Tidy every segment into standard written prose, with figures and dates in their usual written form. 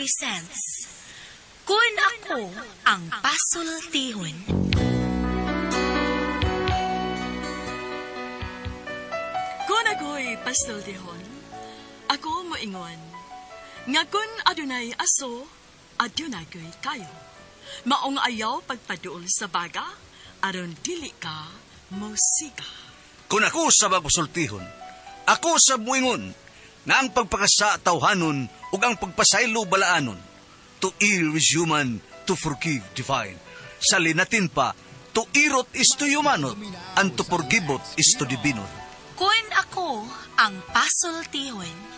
presents Kun Ako Ang Pasultihon. Kung ako'y pasultihon, ako moingon, nga kun adunay aso, adunay ko'y kayo. Maong ayaw pagpaduol sa baga, aron dili ka musika. Kung ako sa magpasultihon, ako sa muingon, nga ang pagpakasa tawhanon ug ang pagpasaylo balaanon. To err is human, to forgive divine. Sa linatin pa, to irot is to humanot, and to forgivot is to divinot. Kun ako ang pasultihon.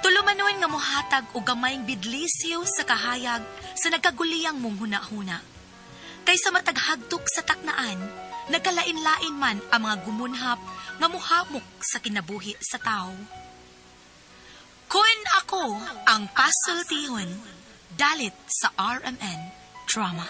Tulumanon nga mohatag og gamayng bidlisiw sa kahayag sa nagkaguliyang mong huna-huna. Kaysa mataghagdok sa taknaan, nagkalain-lain man ang mga gumunhap nga muhamok sa kinabuhi sa tao. Kun ako ang pasultihon, dalit sa RMN Drama.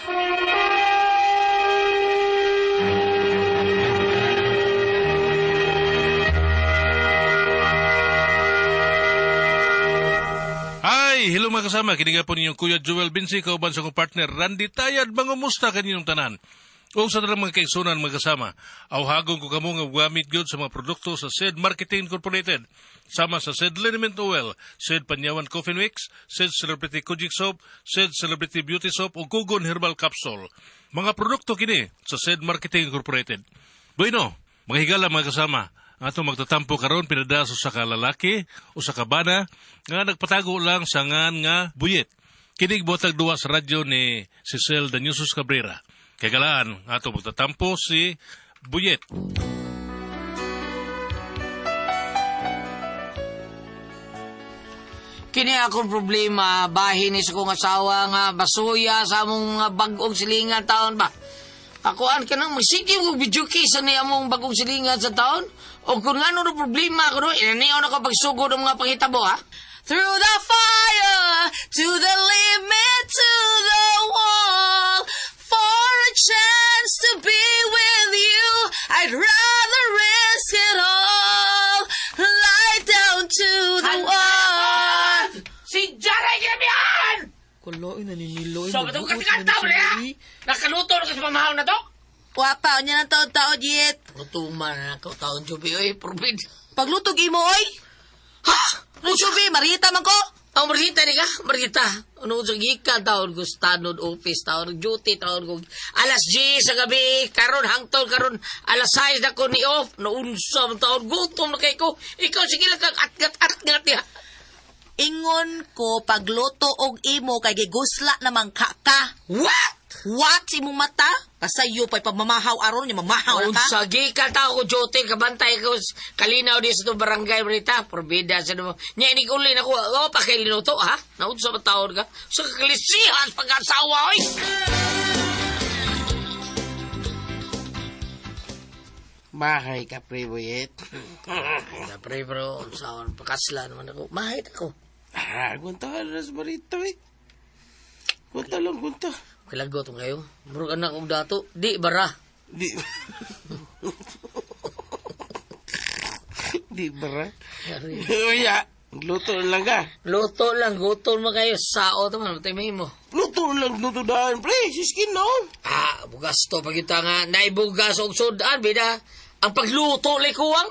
Hi! Hello mga kasama. Kini po ninyong Kuya Joel Binsi, kauban sa akong partner Randy Tayad. Mangumusta kaninyong tanan? O sa tanang mga kaigsunan mga kasama, awhagon ko kamo nga gamit gyud sa mga produkto sa SED Marketing Incorporated. Sama sa SED Liniment Oil, SED Panyawan Coffee Mix, SED Celebrity Kojic Soap, SED Celebrity Beauty Soap o Kugon Herbal Capsule. Mga produkto kini sa SED Marketing Incorporated. Bueno, mga higala mga kasama, ang atong magtatampo karon pinadaso sa kalalaki o sa kabana nga nagpatago lang sa ngan nga buyit. Kinig botag duwa sa radyo ni Cecil Danyusos Cabrera. Kay galaan, ato magtatampo si Buyet. Kini akong problema, bahin ni sa kong asawa nga basuya sa among mga bag-ong silingan taon ba. Akuan ka nang magsige mo video case ni among bagong silingan sa taon. O kung ano no problema ko no, inaniyaw na ko pagsugod ang mga panghitabo ha. Through the fire, to the limit, to the wall. For a chance to be with you, I'd rather risk it all. Lie down to the wall. Si Jaray Ginabihan! Kuloy, naniniloy. So, ba't ka kanta mo na? Nakaluto na ka sa pamahaw na to? Wapa, unya ng taon-taon, yet. Lutuma na ako taon, Jubi. Oy, forbid. Paglutog imo, oy. Ha? Jubi, marita man ko. Ang Margita ni ka, Margita. Ano sa gikan taon ko stanod office taon duty taon ko alas 10 sa gabi karon hangtod karon alas 6 na ko ni off naunsa man taon gutom na kay ko. Ikaw sige lang kag atgat atgat diha. Ingon ko, pagluto og imo, kay gigusla naman ka ka. What? What imong mata? Kasayo pa'y pagmamahaw aron niya, mamahaw na ka. Unsa gikan taon ko duty kabantay ko kalinaw di sa itong barangay Marita porbida sa nimo. Nya inig uli na ko o pa kay linuto ha. Naunsa man taon ka? Sa kakalisihan pag-asawa oy. Mahay ka, pre, Boyet. Na pre bro, unsa man pakaslan man ako. Mahit ako. Ah, kwenta ka na sa barito, eh. Kwenta lang, kwenta. Kilagot mo kayo. Murag anak og dato. Di bara. Di... Di bara. Uya, luto lang ka. Luto lang, gutom mo kayo. Sao to man, matay mo. Luto lang, luto daan, pre. Siskin, no? Ah, bugas to pag ita nga. Naibugas og sudan, bida. Ang pagluto likuwang.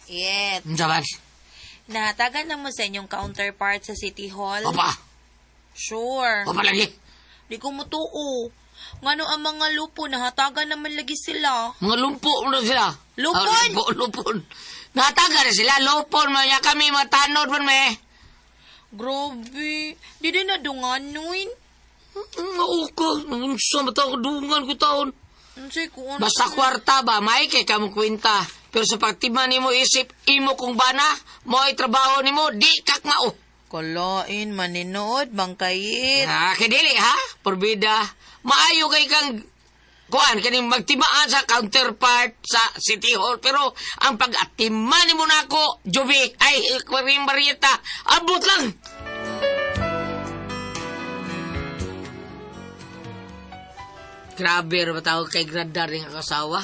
Yet, Unsa man? nahatagan na mo sa inyong counterpart sa City Hall? Opa, Sure. opa lagi. Di ko mutuo. Ngano ang mga lupo, nahatagan naman lagi sila. Mga lumpo mo na sila. Lupon! Ah, lumpo, lupon. Nataga na sila, lupon man. Ya kami, matanod man me. Grabe. Di din na dunganuin. Nauka, unsa man tao, dungan ko taon. Unsay ko ano. Basta kwarta ba, may kay kamo kwenta. Pero sa pagtiman nimo isip, imo kung bana, mo'y trabaho nimo, di kakmao. Kalain, maninood, bangkayit. Ah, kay dili ha, porbida. Maayo kay kang kuan kaning magtimaan sa counterpart sa City Hall pero ang pag-atiman nimo nako, Jubi, ay Karim Marieta, abot lang. Grabe ra ba tawag kay Grandar ng asawa?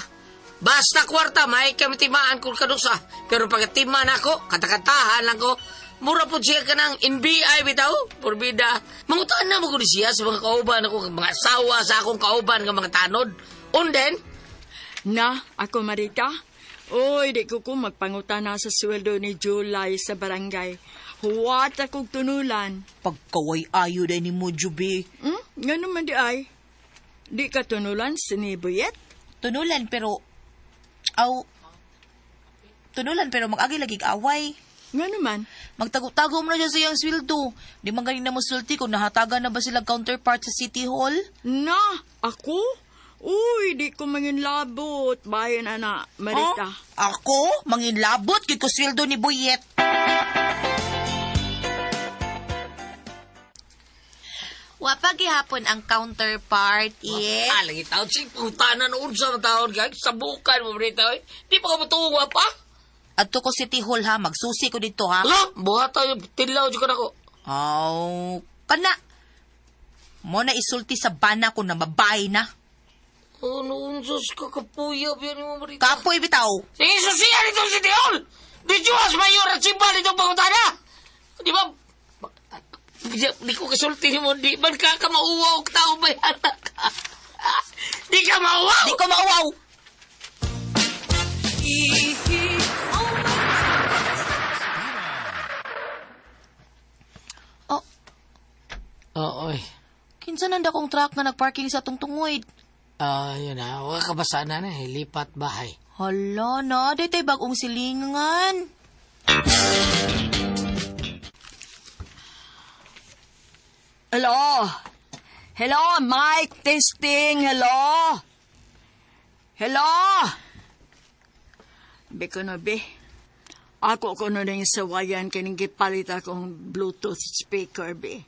Basta kwarta, may kami timaan kung kadusa. Pero pagkatiman ako, katakantahan lang ko, mura po siya ka ng NBI bitaw, porbida. Mangutaan na mo ko siya sa mga kauban ako, mga asawa sa akong kauban nga mga tanod. Unden, Na, ako Marita. Uy, di ko ko magpangutana sa sweldo ni July sa barangay. Huwat akong tunulan. Pagkaway ayo day ni mo, Juby. Hmm? Nga naman di ay. Di ka tunulan si ni Buyet? Tunulan pero... Aw... Tunulan pero mag-agi lagi away. Nga naman. Magtago-tago mo na siya sa iyang sweldo. Di man ganin na mo sulti kung nahatagan na ba sila counterpart sa City Hall. Na, ako? Uy, di ko manginlabot. Bayan, ana, Marita. Huh? Ako? Manginlabot kay ko sweldo ni Boyet. Wapa gihapon ang counterpart, eh. Ah, lagi taon. Sige, pangutanan unsa man taon, guys. Sabukan mo, Brita. Oy. Di pa ka matuwa pa. Adto ko City Hall ha, magsusi ko dito ha. Ala, buhat tayo. Tilaw, dyan ka na ko. Aw, kana. Mo na isulti sa bana ko na babae na. Ano, unsa sa kakapuya, biyan mo, Marita. Kapoy bitaw. Sige, susiya nito si Tiol! Di Diyos, mayor at simba nitong pangutana! Di ba? Di ko kasulti mo, di man ka ka mauwaw, tao ba yan? Di ka mauwaw! Di ko mauwaw. Oh, Oo, oy. kinsa nanda kong truck nga nagparking sa atong tungoy? Ah, yun na. Huwag ka basa na na. Lipat bahay. Hala na, di tay bagong silingan. Hello? Hello, mic testing. Hello? Hello? Be ko no, be. Ako ko no rin sawayan kining gipalit akong Bluetooth speaker, be.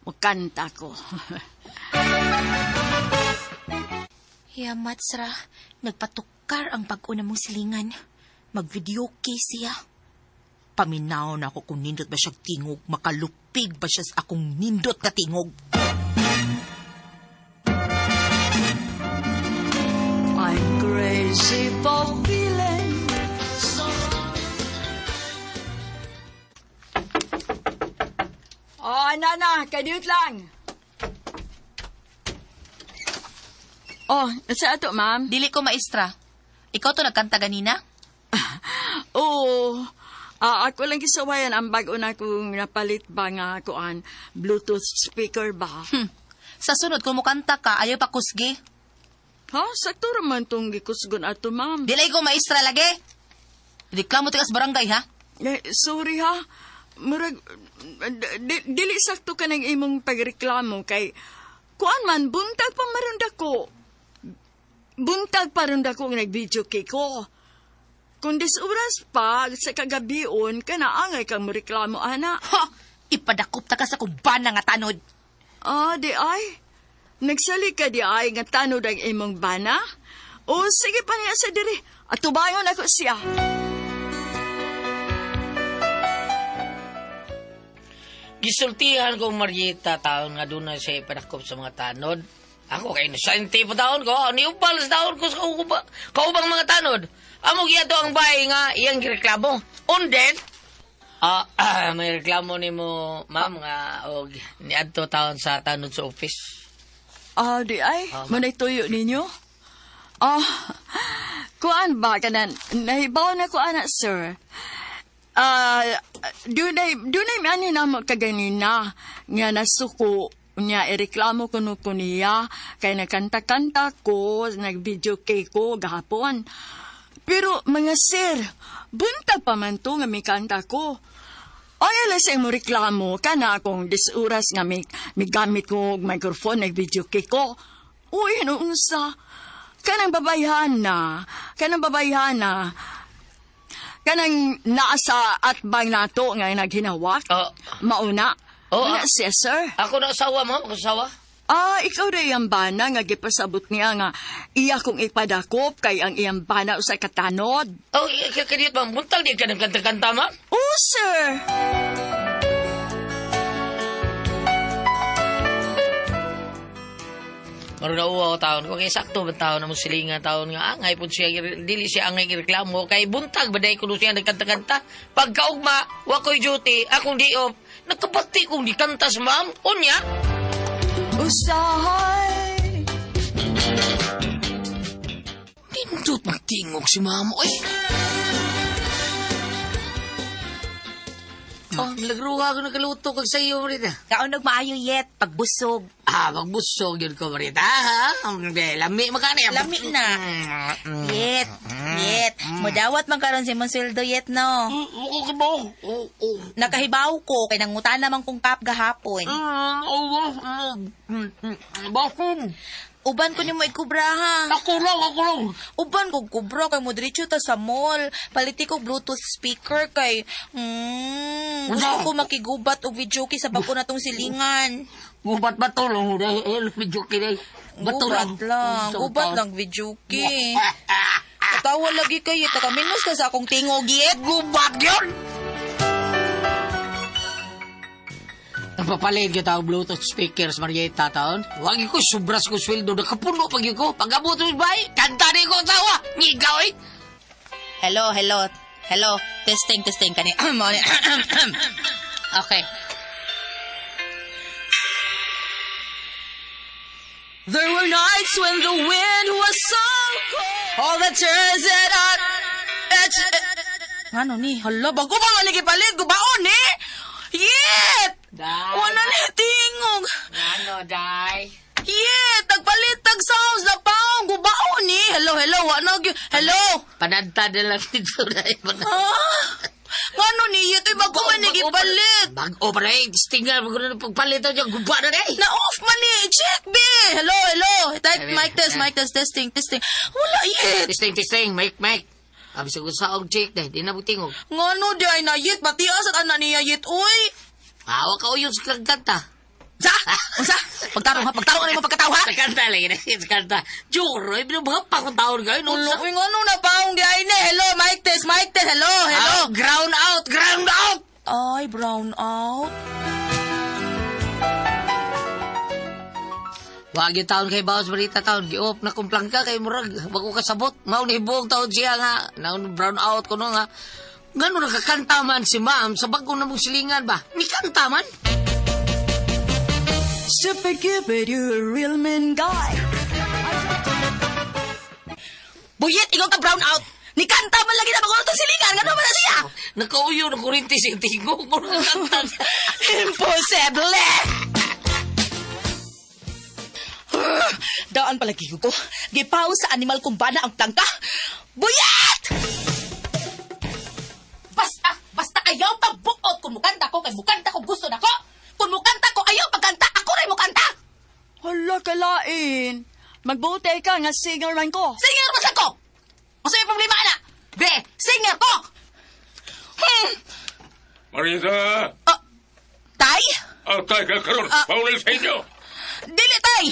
Mukanta ko. Yamat sra, nagpatukar ang pag-una mong silingan. Mag-video case siya. Paminaw na ako kung nindot ba siya tingog, makalupig ba siya sa akong nindot ka tingog. I'm crazy for feeling so... Oh, nana, kadiyot lang. Oh, sa ato, ma'am. Dili ko maestra. Ikaw to nagkanta ganina? Oo. Ah, ako lang gisawayan ang bago na kong napalit ba nga kuan Bluetooth speaker ba? Sa sunod, kung mukanta ka, ayaw pa kusgi. Ha? Sakto raman tong gikusgon ato, ma'am. Dili ko maestra lagi. Reklamo tikas barangay, ha? Eh, sorry ha. Murag, dili sakto ka ng imong pagreklamo kay kuan man, buntag pa maron ko. Buntag pa ron dako nga nag-video kay ko. Kung dis oras pa sa kagabion, kana angay kang moreklamo, ana. Ha! Ipadakop ta ka sa kubana nga tanod. Ah, di ay. Nagsali ka di ay nga tanod ang imong bana? O sige pa niya sa diri. Atubayon ako siya. Gisultihan ko Marieta taon nga doon na siya ipanakop sa mga tanod. Ako kay inosente pa taon ko. Niupal sa taon ko sa kaubang mga tanod. Amo giyato ang bahay nga iyang gireklamo. Unden, may reklamo nimo ma'am nga og niadto taon sa tanod sa office. Ah, di ay. Manay tuyo ninyo? Ah, kuan ba kanan? Nahibaw na ko ana, sir. Ah, dunay ani na mo kaganina nga nasuko niya ireklamo ko no ko niya kay nagkanta-kanta ko, nag-video kay ko gahapon. Pero mga sir, buntag pa man to nga mikanta ko. Ay, alas sa imo reklamo, kana akong disuras nga may gamit ko og microphone, nag-video kay ko. Uy, ano unsa? Kanang babayhan na, kanang babayhan na, kanang naa sa atbang nato nga naghinawak. Oh. Mauna. Oh, Una ah. siya, sir. Ako na asawa ma'am, ako asawa. Ah, ikaw na iyang bana nga gipasabot niya nga iya kong ipadakop kay ang iyang bana usa katanod. Oh, kadiyot ma'am, buntag di ka nagkanta-kanta ma'am. Oh, sir. Karon na uwa ko taon ko kay sakto ba taon na mo silingan taon nga angay pud siya dili siya angay reklamo kay buntag ba day kuno siya nagkanta-kanta pagkaugma wa koy duty akong di off nakabati kong dikanta sa ma'am unya. Usahay. Nindot magtingog si ma'am oy. Oh, nagruha ko nakaluto kag sayo, Marita. Kaon og maayo yet, pagbusog. Ah, magbusog yun ko, Marita. Ha? Lami makani. Lami na. Yet, yet. Mudawat man karon si mong sweldo yet, no? Oo, ka ba? Oo, oo. Nakahibaw ko, kay nangutan naman kong kap gahapon. Oo, Bakit? Uban ko nimo ikubra, ha? Ako lang, ako lang. Uban ko kubra kay mo diretso ta sa mall. Paliti ko Bluetooth speaker kay gusto ko makigubat og video kay sa bag-o na tong silingan. Gubat ba to lang? Dahil medyo kinay. Bato lang. Gubat lang. Gubat lang video kay. Katawa lagi kay takaminos ka sa akong tingog yet. Gubat yun! Nagpapalit kita og Bluetooth speakers, Marieta, taon. Wag ko, sobras ko sweldo. Nakapuno pag ko. Pag-abot mo bay, kanta ni ko tawa. Ngigaw eh. Hello, hello. Hello. Testing, testing kani. Mao ni. Okay. There were nights when the wind was so cold. All the tears that I... Ano ni? Hala, bago pa nga nagipalit. Gubaon ni! Yet! Wala ni tingog. Ano, day? Yet! Nagpalit tag sounds na paong. Gubaon ni! Hello, hello. Wala na. Hello! Panadta na lang dito, day. Ah! Ngano ni Yet? Uy, bago man nagipalit. Bago pa na eh. Tingal, bago na pagpalit ako dyan. Guba na day. Na-off man ni! Check, be! Hello, hello! Type, Sabi, mic test, mic test, testing, testing. Wala, yet! Testing, testing. Mic, mic. Abi sa sa og check day. Di na mo tingog. Ngano di ay na yet? Batias at anak niya yet, uy! Awa ka uyon sa kanta. Sa? Unsa? Pagtarong ha? Pagtarong ano mo pagkataw ha? Sa kanta lagi na. Sa kanta. Juro, eh, binubuha pa akong taon kayo. No, Ulo, uy, ngano na paong di ay ni? Hello, mic test, mic test, hello, hello! Ah, ground out, ground out! Ay, brown out. Wag yung taon kay Baos Marita taon. Gi-off na kumplang ka kay Murag. Bago kasabot. Mao ni buong taon siya nga. Na brown out ko no nga. Ngano nakakanta man si ma'am sa bago na mong silingan ba? Ni kanta man. Super Cupid, you a real man guy. Buyet, ikaw ka brown out. Ni kanta man lagi na bago itong silingan. Ngano man na siya? Nakauyo ng kurinti si tingog ko nakakanta siya. Imposible! Daan palagi ko. Gipaw sa animal kong bana ang plangka. Buyat! Basta, basta ayaw pagbuot kung mukanta ko, kay mukanta ko gusto na ko. Kung mukanta ko, ayaw pagkanta, ako rin mukanta. Hala, kalain. Magbuti ka nga singer man ko. Singer man sa ko! Unsa may problema ana? Be, singer ko! Marita! Ah, tay? Atay ka karon, Ah. paulay sa inyo. Dili tay.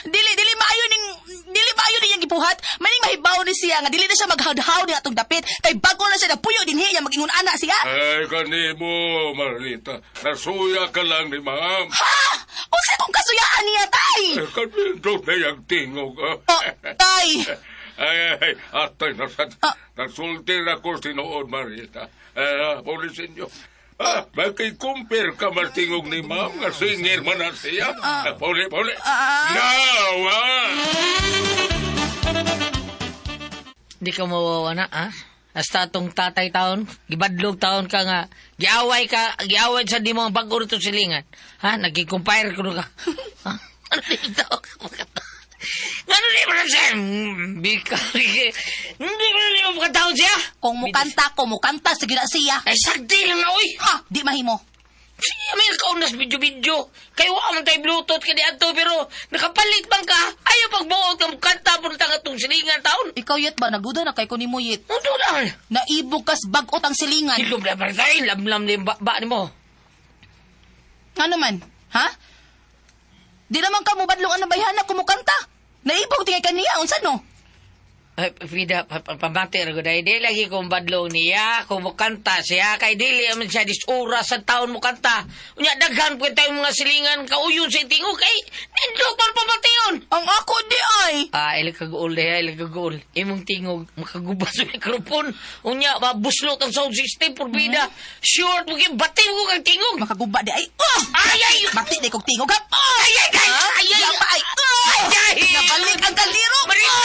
Dili dili maayo ning dili maayo niyang gibuhat. Maning mahibaw ni siya nga dili na siya maghawdhaw ni atong dapit kay bago na siya nagpuyo dinhi niya mag-ingon ana siya. Ay, kanimo, Marita. Nasuya ka lang ni ma'am. Ha? Unsa kong kasuyaan niya tay? Ay, kanindot na yung tingog. ah. Oh, tay. Ay, ay, ay, atay, nasad, Ah. nasulti na ko tinuod, Marita. Eh, paulay sa inyo. Ah, makikumpir ka martingog ni ma'am nga singer man na siya. Ah. Pauli, pauli. Ah. Now, ah! Di ka mawawa na, ha? Hasta atong tatay taon, gibadlog taon ka nga, giaway ka, giaway sa di mo ang bago rito silingan. Ha? Nagkikumpire ko ka. Ha? Ano dito? Ano di mo na siya? Bika. Hindi ko na di mo makataon siya. Kung mukanta ko, mukanta sige na siya. Ay, sagdi lang na, oy. Ha, di mahimo. Sige, may nakaunas video-video. Kayo wa man tayo Bluetooth ka di ato, pero nakapalit man ka. Ayaw pagbuot ka mukanta, punta nga itong silingan taon. Ikaw yet ba nagduda na kay ko nimo yet? Ano na? Naibog kas bag-ot ang silingan. Hilom na ba tayo? Lamlam na yung ba ni mo. Ano man? Ha? Di naman ka mubadlong ang nabayhana kumukanta. Naibog tingay kaniya unsa no? Ay, Frida, pamati ra gud ay di lagi kong badlong niya, kung mukanta siya, kay dili man siya dis oras sa taon mukanta. Unya daghan pud tayong mga silingan kauyon sa tingog kay nindot man pamation. Ang ako di ay. Ah, ilig kag ul diha, ilig kag ul. Imong tingog makaguba sa mikrofon. Unya mabuslot ang sound system porbida. Short mo gyud bati mo kag tingog. Makaguba di ay. Oh! Ay ay! Bati di kog tingog ha. Oh! Ay ay ay! Ha? Ay ay! Di pa ay. Oh! Ay ay! Nabalik ang kaldero. Marita!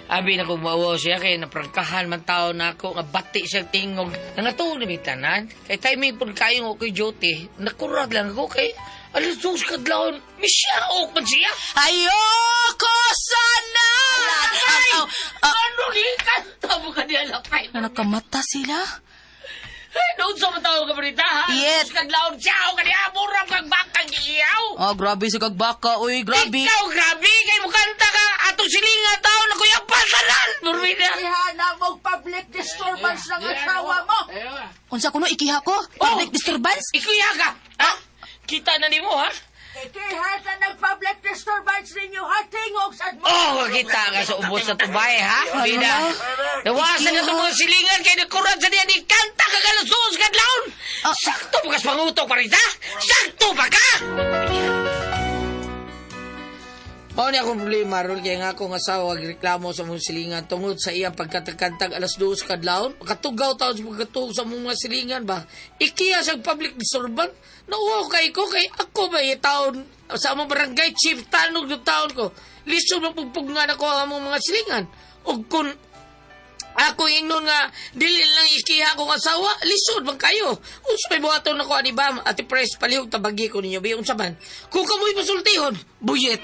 Abi na kong mauwaw siya kay naprangkahan man tao na ako nga bati siya tingog. Nangatuog na may tanan. Kay timing po kayong ako'y duty. Nakurat lang ako kay alas dos kadlawon. Misyaok man siya. Ayoko sana. Ay! Ah, Ano ni kanta mo ka niya lakay? Nakamata sila. Ay, noon sa matawag ka Marita, ha? Yes. Alas dos kadlawon siya ka niya. Murang kag bakang iyaw. Oh, grabe sa kagbaka, uy, grabe. Ikaw, grabe. Kay mukanta ka. Atong silinga tao na kuya pasalan. Murmina. Ihana mo public disturbance ng asawa mo. Unsa kuno ikiha ko? Public disturbance? Ikuya ka. Ha? Kita na nimo, ha? Ikiha sa nag-public disturbance ninyo, ha? Tingog sa mo. Oh, kita ka sa ubos sa tubay, ha? Bida. Nawasan na sa mga silingan kay nakuran sa niya ni kanta ka kalusos kadlawon. Sakto pa kas pangutok pa rin, ha? Sakto pa ka! Mao ni akong problema ron kay nga akong asawa reklamo sa mong silingan tungod sa iyang pagkatakantag alas 2 kadlawon. Makatugaw taon sa pagkatug sa mong mga silingan ba. Ikiya sa public disturbance. Nauwaw kay ko kay ako ba taon sa among barangay chief tanog ng taon ko. Lisod mapugpugngan ako ang among mga silingan. Ug kun ako ingnon nga dili lang ikiha akong asawa, lisod man kayo. Unsa may buhaton nako ani bam, Ate Pres palihog tabagi ko ninyo bi unsa man. Kung kamoy masultihon, buyet.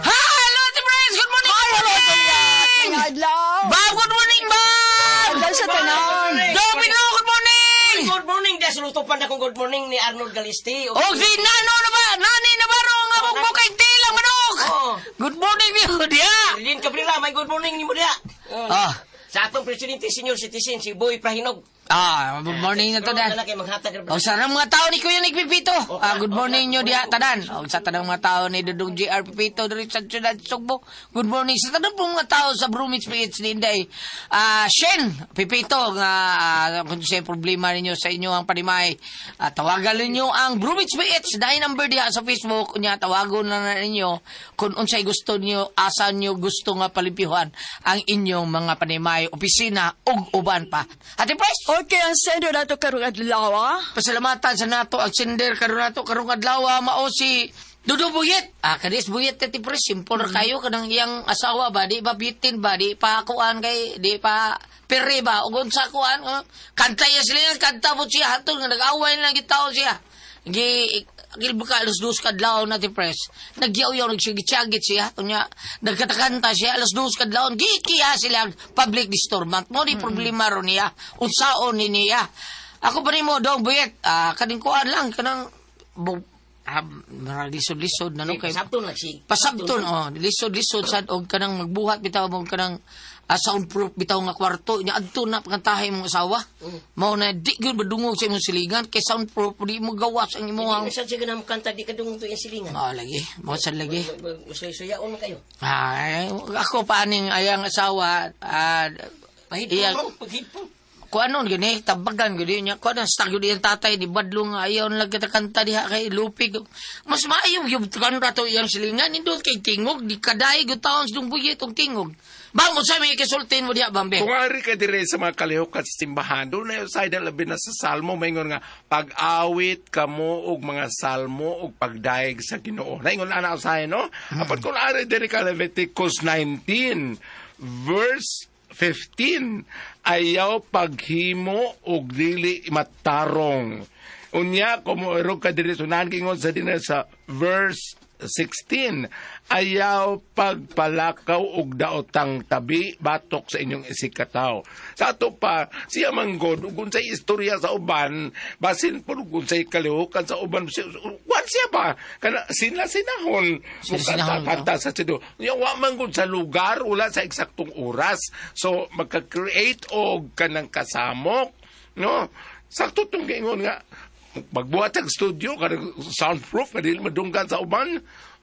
Hello, Ate Pres! Good morning! Good morning! Adlaw. Bam, good morning, Bam! Adlaw sa tanan. Domino, good morning! Good morning, Des. Luto pa na kong good morning ni Arnold Galisti. O si Nano na ba? Nani Navarro nga mong bukay tilang manok! Oo. Good morning niyo, diya! Rilin Cabrera, may good morning ni mo diha. Ah, Sa atong presidente, senior citizen, si Boy Prahinog. ah, good morning na to, Dan. Ano na kay maghatag O sa mga tao ni Kuya Nick Pipito. Ah, good morning nyo diha tanan. O sa tanang mga tao ni Dudong JR Pipito diri sa Ciudad Sugbo. Good morning sa tanang pong mga tao sa Brumits PH ni Inday. Ah, Shen Pipito nga kung sa problema ninyo sa inyo ang panimay, tawagan ninyo ang Brumits PH dahil number diha sa Facebook unya tawagon na na ninyo kung unsay gusto niyo, asa niyo gusto nga palimpyuhan ang inyong mga panimay, opisina ug uban pa. Ate Pres, Okay, ang sender nato karong adlaw, ah. Pasalamatan sa nato ang sender karon nato karong adlaw mao si Dudu Buyet. Ah, kanis Buyet ti pre simple ra kayo kanang iyang asawa ba di ba bitin ba di pa kuan kay di pa pere ba ug unsa kuan kanta iya sila kanta mo siya hantod nga nag-away na gitaw siya. Gi gilbuka alas 2 kadlawon na ti pres. Nagyaw-yaw nagsigitsagit siya unya nagkatakanta siya alas 2 kadlawon gikiha sila ang public disturbance mo ni problema ron niya unsaon ni niya. Ako pa nimo dong buyet, kaning kuan lang kanang marag lisod-lisod na no kay Pasabton lang si. pasabton oh lisod-lisod sad og kanang magbuhat bitaw mo kanang soundproof bitaw nga kwarto nya adto na pangantahay imong asawa. Mao na di gyud madungog sa imong silingan kay soundproof di mo gawas ang imong Hindi sa siya ganang kanta, di ka dungog to yung silingan. Oh, lagi. Mao sad lagi. Suyaon kayo. Ay, ako pa aning ayang asawa Pahidpon iyang- mo, paghidpon. Kung ano gani tabagan gani niya kuan ang stag yun iyang tatay ni badlong nga ayaw na lang kita kanta diha kay lupig mas maayo yung kanta to iyang silingan nindot kay tingog di kaday gyud taon sa buyet og tingog bang mo sa may kisultin mo diha Bambe. Kung ari ka dire sa mga kalihok at simbahan, doon na yung side labi na sa salmo, maingon nga, pag-awit kamo og mga salmo og pagdayeg sa Ginoo. Naingon na na usahay, no? Apan kung ari dire ka Leviticus 19, verse 15, ayaw paghimo og dili matarong. Unya, kung mo ka dire sunahan kingon sa dinner sa verse 16. Ayaw pagpalakaw og daotang tabi batok sa inyong isikataw. Sa ato pa, siya manggod ug unsay istorya sa uban, basin po ug unsay kalihukan sa uban, wan siya ba kana sila sinahon Sila-sinahon, kanta sa sido. Yung wa man gud sa lugar, wala sa eksaktong oras. So magka-create og kanang kasamok, no? Sakto tong giingon nga magbuhat sa studio kanang soundproof nga dili madunggan sa uban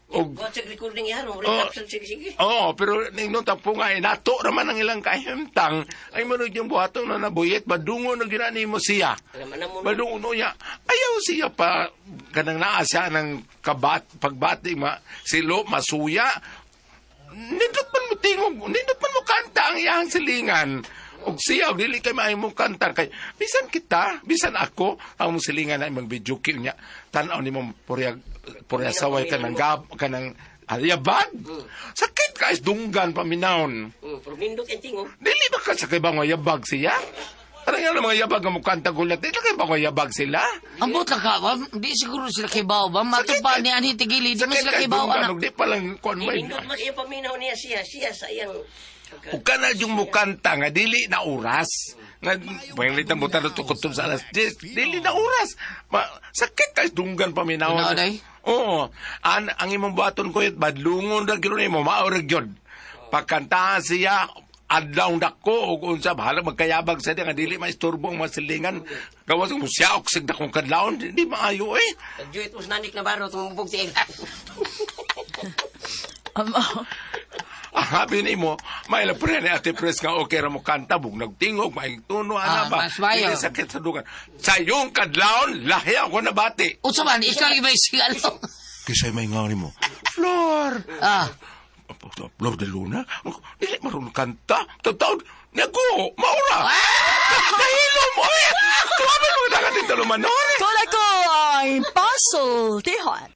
og Buhat sa recording yan. Oh. Recap sa sige sige. Oo, pero ningnon po nga eh, nato raman ang ilang kahimtang ay manod yung buhaton na nabuyet, madungo na ginani mo siya. Alam na mo. Madungo no niya. Ayaw siya pa kanang naa siya ng kabat, pagbati, ma, silo, masuya. Nindot man mo tingog, nindot man mo kanta ang iyang silingan. Og siya, og dili kay maayo mo kanta kay bisan kita, bisan ako, ang mong silingan na imong video niya. Tan-aw nimo purya purya saway kanang gab kanang aliyabag. Sakit ka is dunggan paminawon. Pero nindot ang tingog. Dili ba ka sa kay bang yabag siya? Parang nga mga yabag nga mukanta gulat. Dili kay bang yabag sila? Ang buot lang ka, ba? Di siguro sila kay bao ba? Matod pa ni Anhi Tigili, di man Sakit sila kay kay bao, dunggan anak. og di pa lang kuan may. Nindot man iya paminaw niya siya. Siya sa iyang... Ug kana yung mukanta nga dili na oras. Nga panglitan mo talo tukod sa alas 10, dili na oras. Ma, sakit kay dunggan paminawon. Tinaw, day? Oo. Ang imong buhaton ko badlungon ra gyud nimo mao ra gyud. Pagkantahan siya adlaw dako og unsa bahala magkayabag sa nga dili maisturbo ang mga silingan gawas mo siya og sig dakong kadlawon di maayo eh. Pagjuit mo sa nanik na baro, tumubog tiig. Ah, Habi ni mo, may pre ni Ate Pres nga okay ra mo kanta, bug nagtingog, may tuno, ana Ah, ba? mas mayo. Dili sakit sa dugan. Sa iyong kadlawon, lahi ako nabati. Unsa man, ikaw ibay sigalo. Kisay may nga mo. Flor! Ah, Flor de Luna? Dili marunong kanta. Totoo, nago, maura! Nahilo mo eh! Tuwaman mo na ka dito lumanon eh! Kola ko ang pasultihon.